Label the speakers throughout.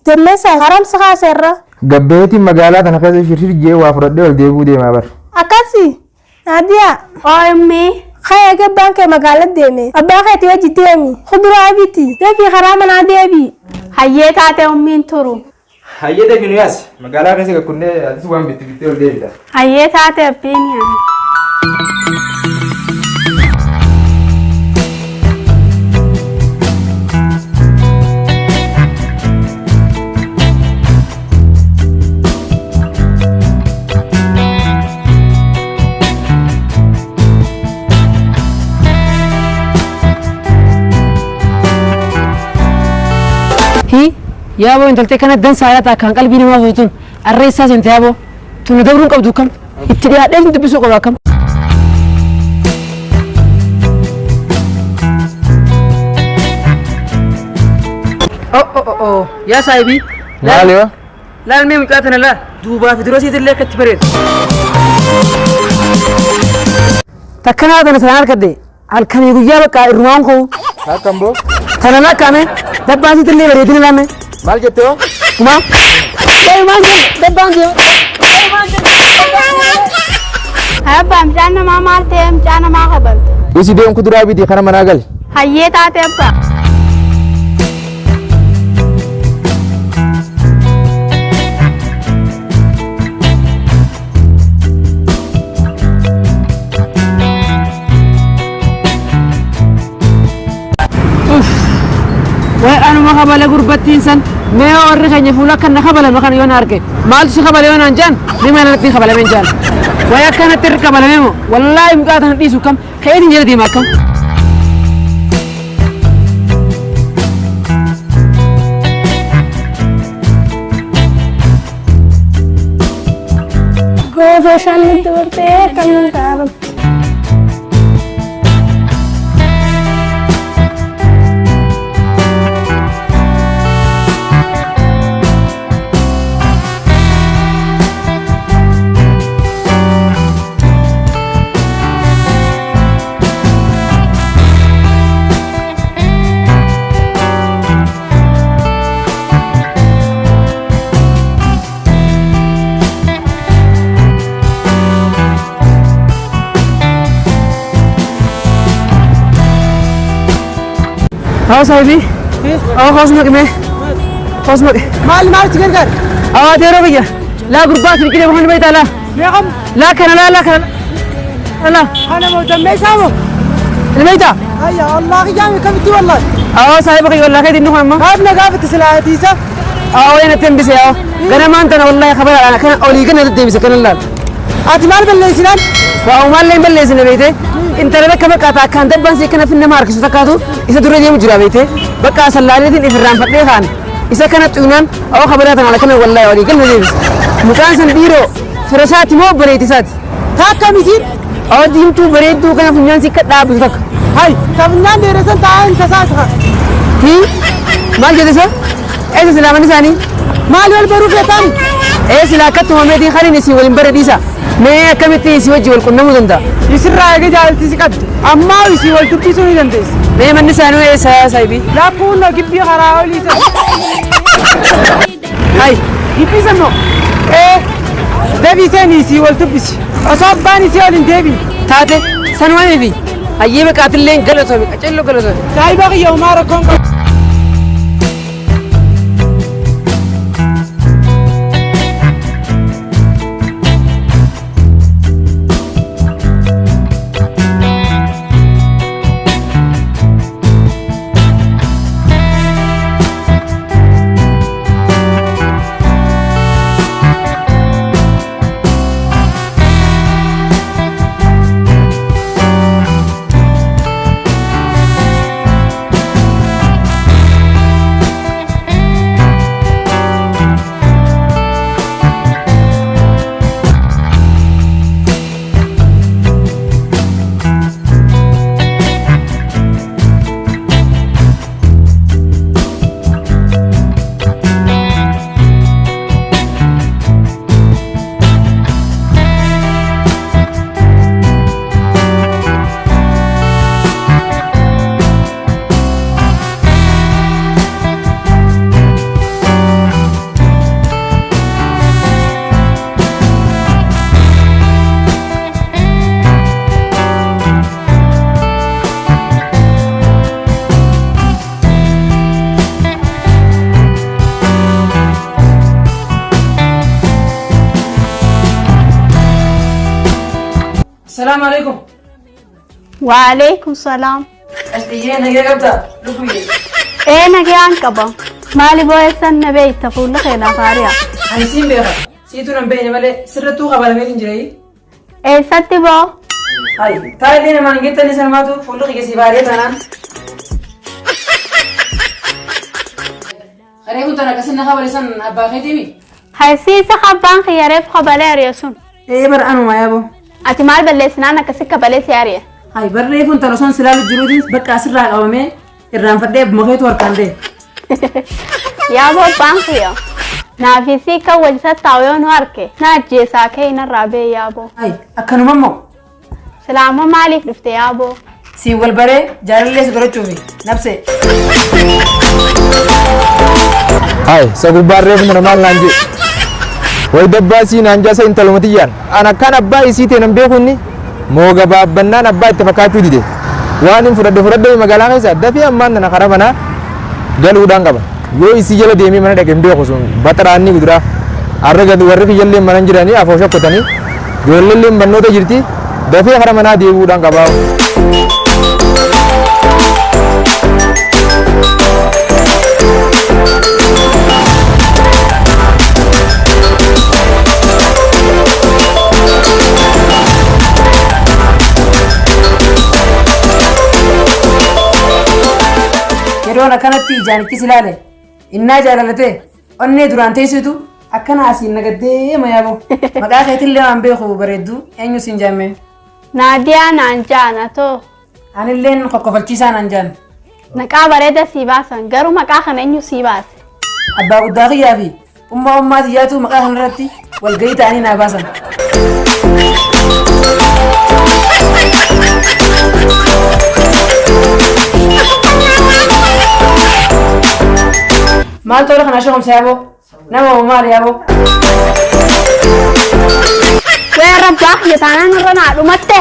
Speaker 1: Dammeessaa haramsa kaaseerra.
Speaker 2: Gabbeetiin magaalaa tana keessa shirshir jee waa fudhadhee ol deebi'uu deemaa bar.
Speaker 1: Akkasi. Naadiyaa.
Speaker 3: Oommii.
Speaker 1: Kaya gabbaan kee magaalaa deeme. Abbaa keetii wajji deemi. Kuduraa biti. Dafii karaa manaa deebi.
Speaker 3: Hayyee taate ummiin turu.
Speaker 2: Hayyee deebi nu yaas. Magaalaa keessa gakkunnee atis waan bitti bittee ol deebita.
Speaker 3: Hayyee taate abbiin yaa.
Speaker 4: Hi yaaboo intaltee kana dansaa yaata akkaan qalbii namaa fuutun arreessaa seente yaaboo tun dabruun qabdu kam itti dhiyaadhee sun dubbisuu qaba akkam. Oh oh oh oh yaa saahibii.
Speaker 2: Maali yoo?
Speaker 4: Laal mee mucaa tana laal duubaa fi dura isiitillee akka itti bareedu. Takkanaa tana sanaan harkadde halkanii guyyaa bakka irrumaan koo
Speaker 2: Akkam boo?
Speaker 4: tana lakkaame dabbaan isiitillee bareedina laame.
Speaker 2: Maal jette hoo?
Speaker 4: Kuma. Daa'imaan jee dabbaan jee.
Speaker 3: Abbaa mucaan namaa maal ta'e mucaa namaa kabalte.
Speaker 2: Isi deem kuduraa biti kana manaa gali.
Speaker 3: Hayyee taate abbaa.
Speaker 4: Way anuma kabala gurbattiin san mee warri keenya fuula akka na kabalame kana yoo na arge maaltu si kabale yoo naan jaan mee maal natti kabalame jaan way akkanatti irra kabalame moo wallaahi mucaa tana dhiisu kam ka'eetiin jala deema akkam.
Speaker 1: Goosoo shan nutti bartee akkamiin ta'a.
Speaker 4: Haa saahibii. Haa kaas maqi mee. Kaas maqi.
Speaker 5: Maal maal si gargaara?
Speaker 4: Haa adeeroo biyya. Laa gurbaa isin qidee bakka beektaa laa.
Speaker 5: Meeqam?
Speaker 4: Laa kana laa laa kana laa.
Speaker 5: Kana moo dammeessaa moo?
Speaker 4: Ilmeeytaa.
Speaker 5: Hayya Allah qiyyaame kamitti wallahi.
Speaker 4: Haa saahiba kiyya wallaahi keetiin nu amma.
Speaker 5: Gaaf na gaafatti silaatiisa.
Speaker 4: Haa wayii natti hambise yaa. Ganamaan tana wallaahi kabalaadhaan akkana olii gana deddeebise kana laal.
Speaker 5: Ati maal balleessinaan?
Speaker 4: Waa umaallee hin balleessine beekte. Intala bakka bakka akkaan dabbaan si akkana finna harkisu takkaatu isa dura deemu jira beekte. Bakka sallaaleetiin ifirraanfadhee kaan isa kana xuyinaan awwa kabalaa tana akkana wallaahi olii gana deebise. Mucaan san dhiiroo fira isaati moo obboleetti isaati?
Speaker 5: Taakka misiin?
Speaker 4: Awwa diimtuu bareedduu kana funyaan si akka dhaabbisu takka.
Speaker 5: Hay ta funyaan dheeressan taa'aa hin tasaasa.
Speaker 4: Hi maal jette isa? Eessa silaa manni isaanii?
Speaker 5: Maal wal baruu feetaani?
Speaker 4: Ee silaa akka tumameetiin kan inni isin waliin bare dhiisa. Mee akkamitti isii wajji wal qunnamuu danda'a?
Speaker 5: Isirraa eega jaalalti si qabde ammaa isii wal dubbisuu ni dandeessa.
Speaker 4: Mee manni isaanii eessa saahibii?
Speaker 5: Lakkuun no gibbii karaa olii sana.
Speaker 4: Hay
Speaker 5: Gibbii san moo? Ee dabii seenii isii wal dubbisi. Osoo abbaan isii ol hin deebine.
Speaker 4: Taate sanumaanii fi hayyee baqaatillee galatoomi qacello galatoomi.
Speaker 5: Saahiba kiyya homaa rakkoon qabu.
Speaker 4: Assalaamu alaikum.
Speaker 3: Waalaikum salaam.
Speaker 4: Ashtiyyee nagee qabda lubbuyyee.
Speaker 3: Ee nagayaan qaba. Maali boo'essan na beeyta fuula keenaaf haari'a.
Speaker 4: Ani siin beeka. Siitu nan beekne malee sirrattuu qabalameetiin jira.
Speaker 3: Eessatti boo?
Speaker 4: Hai, taa'illee namaan hin geettanii sanumaatu fuulli kiyya siif haaree taanaan. Haree kun tan akkasin na kabale san abbaa keetiimi?
Speaker 3: Haysiisa abbaan kiyyareef kabalee ari'e sun.
Speaker 4: Ee bar anuma yaaboo.
Speaker 3: Ati maal balleessinaan akkasi kabalee si ari'e?
Speaker 4: Hai, barree kun tan osoon silaalu jiruutiin bakka asirraa qabamee irraanfadhee abbuma keetu harkaan ta'e.
Speaker 3: Yaaboo abbaan kiyya. Naafisii kan wal taa'u yoo nu arke na ajjeesaa kee narraa bee yaaboo.
Speaker 4: Hai, akkanuma immoo
Speaker 3: Silaama maaliif dhufte yaaboo?
Speaker 4: siin wal baree jaalallee si godhachuufi nabsee.
Speaker 2: Hai, isa gubbaan reefu mana maal naan jedhe. Way dabbaa sii naan jaasa intaluma tiyyaan. An akkaan abbaa isii ta'e nan beeku inni moo gabaabbannaan abbaa itti fakkaachuu dide. Waan hin fudhadhe fudhadhe magaalaa keessa dafii ammaan tana karaa manaa galuudhaan qaba. Yoo isii jala deemee mana dhaqe hin beeku sun baxaraanni guduraa. Har'a gadi warri kiyyallee mana hin jiranii afoo shakkotanii ijoolleellee barnoota jirti dafee karaa manaa deebi'uudhaan qaba.
Speaker 4: Yeroon akkanatti ijaanichis ilaale innaa jaalalatee onnee duraan teessitu akkana asiin nagaddee mayaaboo. Maqaa keetillee waan beeku bareedduu eenyu siin jaamme.
Speaker 3: Naadiyaa naan jaan atoo.
Speaker 4: Anilleen kokkofalchiisaa naan jaan.
Speaker 3: Maqaa bareeda sii baasan garuu maqaa kana eenyu sii baase?
Speaker 4: Abbaa guddaa kiyyaa fi ummaa ummaa tiyyaatu maqaa kanarratti walgahii ta'anii naa baasan. Maal tola kana shaqomsa yaaboo? Nama moo maal yaaboo?
Speaker 3: Weerra abbaa kiyya taanaan irra naa dhumatte.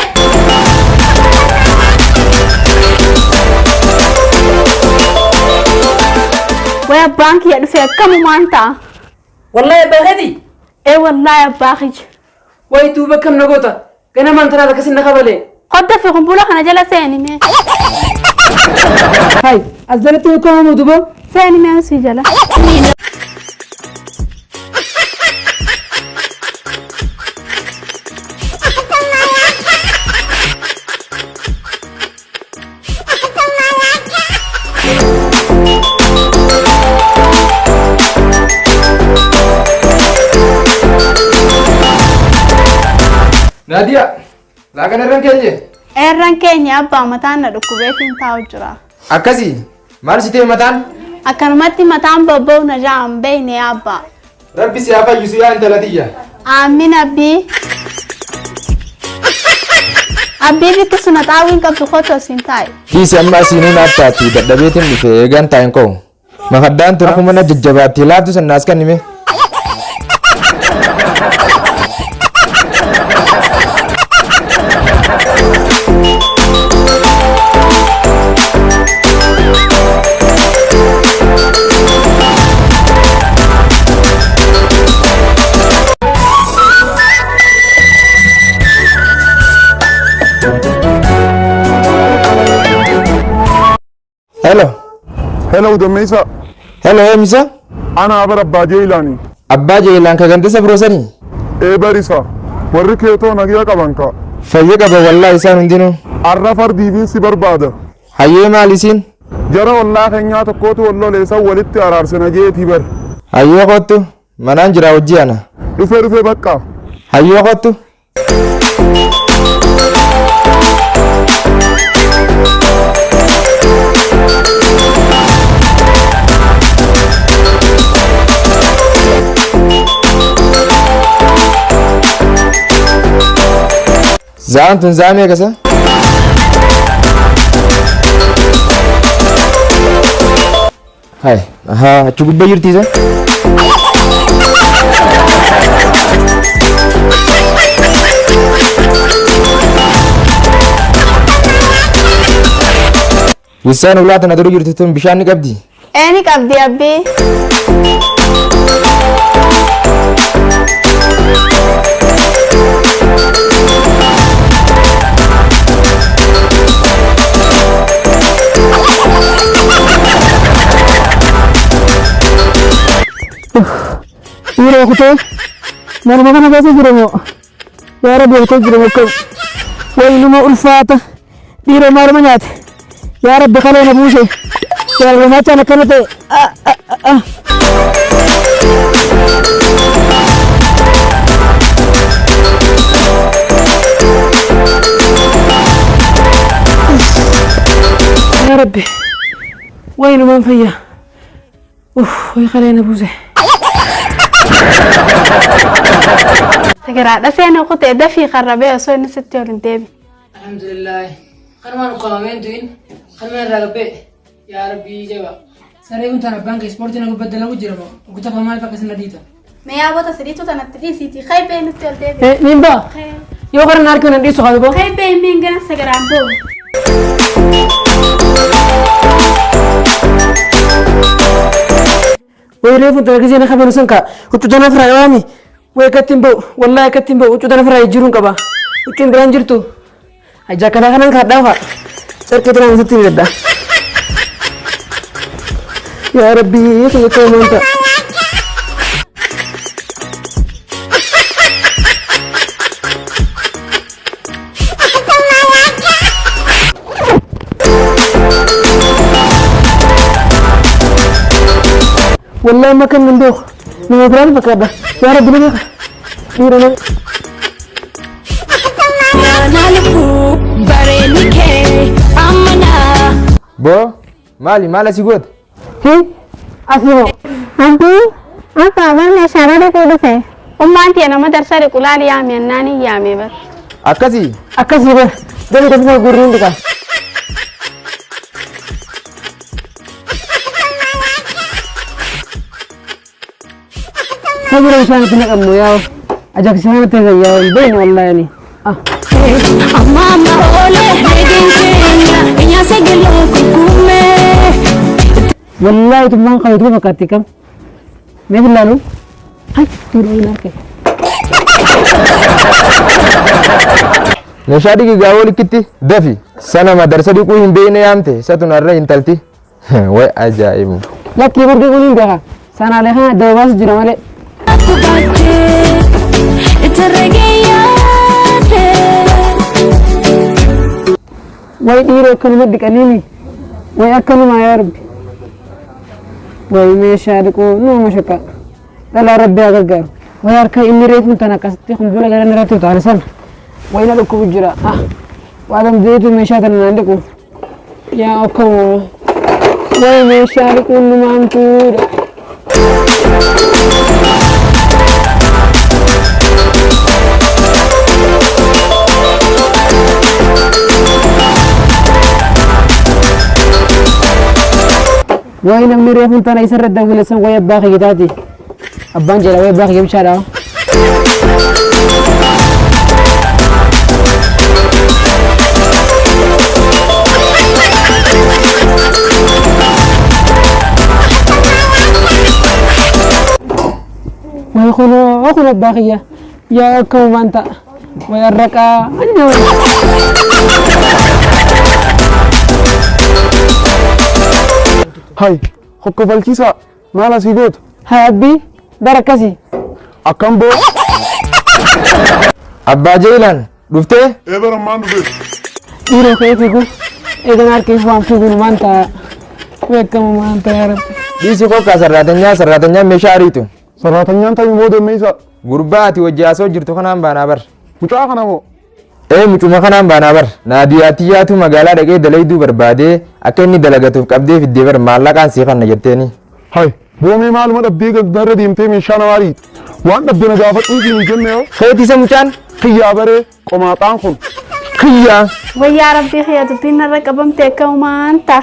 Speaker 3: Way abbaan kiyya dhufe akkamumaan ta'a?
Speaker 4: Wallahi abbaa keeti?
Speaker 3: Ee wallaahi abbaa kiyya.
Speaker 4: Way duuba akkam na goota? Ganamaan tanaaf akkasin na kabalee.
Speaker 3: Hodda fi kumbuula kana jala seeni mee.
Speaker 4: Hai, as jalatti hiikamuu duuba?
Speaker 3: Seeni mee asii jala.
Speaker 2: Naadiyaa, laaqana irra hin keenye?
Speaker 3: Eerran keenya abbaa mataan na dhukkubeetiin taa'u jira.
Speaker 2: Akkasii maal si ta'e mataan?
Speaker 3: Akkanumatti mataan bobba'u na jaan beekne abbaa.
Speaker 2: Rabbi si haa fayyisu yaa intala tiyya.
Speaker 3: Aamin abbii. Abbii bikki suna xaawwiin qabdu kottu asiin taa'i.
Speaker 2: Dhiisi amma asiinuu naaf taati dadhabeetiin dhufe eegaan taa'in ka'u. Makaddaan tun akkuma na jajjabaatti laaftu san naas kennime. Hello.
Speaker 6: Hello Dammeessa.
Speaker 2: Hello Emisa.
Speaker 6: Ana abar Abbaa Jeelaani.
Speaker 2: Abbaa Jeelaan ka gandisa biroosanii?
Speaker 6: Ee barisa. Warri keetoo nagiya qaban ka.
Speaker 2: Fayya qaba wallaa isaan hundinuu.
Speaker 6: Arra fardiifiin si barbaada.
Speaker 2: Hayyee maal isiin?
Speaker 6: Jara ollaa keenyaa tokkootu wal loleessan walitti araarsina jeetii bar.
Speaker 2: Hayyee kottu manaan jira hojii ana.
Speaker 6: Dhufe dhufe bakka.
Speaker 2: Hayyee kottu. Za'aan tun za'a meeqa isa? Hai, ahaa, achi gubbaa jirti isa? Wissaan ulaa tana dura jirti tun bishaan ni qabdi?
Speaker 3: Ee ni qabdi abbii.
Speaker 4: Dhiiroo kutee manuma kana keessa jira moo? Yaa Rabbi kutee jira moo akkam? Waynuma ulfaata. Dhiiroo maaluma nyaate? Yaa Rabbi kalee na buuse. Jaalala nyaachaan akkana ta'e. Ah, ah, ah, ah. Yaa Rabbi waynumaan fayyaa. Uff way kalee na buuse.
Speaker 3: Sagaraadha seena kutee dafii qarrabee osoo inni sitti ol hin deebi.
Speaker 4: Alhamdulillah. Kanumaan ukkaamameen du'in kanumaan irraa gabbee yaa rabbii jaba. Saree kun tan abbaan kee ispoortii na gubbatti dalagu jira moo uggutafa maaliif akkasii na dhiita?
Speaker 3: Mee yaabota sadiitu tanatti dhiisiitii kaybee nutti ol deebi.
Speaker 4: Niin ba'a. Yoo kana na harki nan dhiisu kabe boo.
Speaker 3: Kaybee miin gana sagaraan boo.
Speaker 4: Way reefu tana gisee na kabanu san kaa huccuu tana firaa yaami. Way akkatti hin ba'u wallaahi akkatti hin ba'u huccuu tana firaa jijjiiruun qaba. Huccuun biraan jirtu. Jakkataa kanan kaadhaa fa'a. Carqii tanaan sitti hidhadha. Yaa Rabbii kiyya koo maal ta'a? Wallahi amma kan nan beeku. Nama biraan fakkaadha. Yaa Rabbi na beeka. Dhiira nama.
Speaker 2: Boo maali maal asii goota?
Speaker 4: Hi asii moo.
Speaker 3: Abdii akka abaan meeshaalee dhaquu dhufe. Ummaan tiya nama darsa dhiqu laali yaame annaan hin yaame bar.
Speaker 2: Akkasii
Speaker 4: Akkasii bar. Gadi dafnee gurriin dhiqa. Sabira bishaan itti naqamnu yaa'u. Ajaa'ibsiisaa namatti hin yaa'u hin beekne wallaahi ani. Ah. Wallaahi tummaan qabu tuma fakkaatti kam. Mee billaalu. Ay dhiiroo hin arge.
Speaker 2: Meeshaa dhiqi gaawoo likkitti dafi sana madarsa dhiquu hin beekne yaamte isatu narra intalti. Way ajaa'ibu.
Speaker 4: Lakkii burqii kun hin beeka. Sanaalee kana adda baasu jira malee. Way dhiiroo akkanuma dhiqaniini. Way akkanuma yaa rabbi. Way meeshaa dhiquu nama shakka. Dhalaa rabbi haa gargaaru. Way harka inni reefuun tan akkasitti kumbula gara irratti utaale sana. Way na dhukkubu jira. Ah. Waa dandeetu meeshaa tana naan dhiqu. Yaa akkamuma. Way meeshaa dhiquun numaamtuudha. Way namni reefuun tana isarra dawwile san way abbaa kiyya taati. Abbaan jedha way abbaa kiyya bishaadha. Way kunoo kun abbaa kiyya. Yaa akkamumaan ta'a. Way arraqaa. Anna way.
Speaker 6: Hay, hokkofalchiisaa maal asii gootu?
Speaker 4: Hay abbii bara akkasii.
Speaker 6: Akkam boo?
Speaker 2: Abbaa Jeelaan dhuftee?
Speaker 6: Ee bara ammaan dhufe.
Speaker 4: Dhiiroo ka'ee fiigu eegan harka ifaan fiiguun maan ta'a. Beekamu maan ta'a yaa rabbi.
Speaker 2: Dhiisi kokkaa sarraatanyaa sarraatanyaan meeshaa ariitu.
Speaker 6: Sarraatanyaan ta'uu moo deemmeessa?
Speaker 2: Gurbaa ati wajji haasoo jirtu kanaan baanaa bar.
Speaker 6: Mucaa kana moo?
Speaker 2: Ee mucuma kanaan baanaa bar. Naadiyaa tiyyaatu magaalaa dhaqee dalayduu barbaadee akka inni dalagatuuf qabdee fiddee bar maallaqaan sii kanna jetteeni.
Speaker 6: Hay, boomee maaluma dhabdee gandarra deemtee meeshaa namaa dhiita. Waan dhabde na gaafadhuu siin hin jenne yoo?
Speaker 2: Keeti isa mucaan?
Speaker 6: Kiyyaa baree qomaaxaan kun.
Speaker 2: Kiyyaa.
Speaker 3: Wayyaa rabbii kiyya dubbiin narra qabamte akkamumaan ta'a.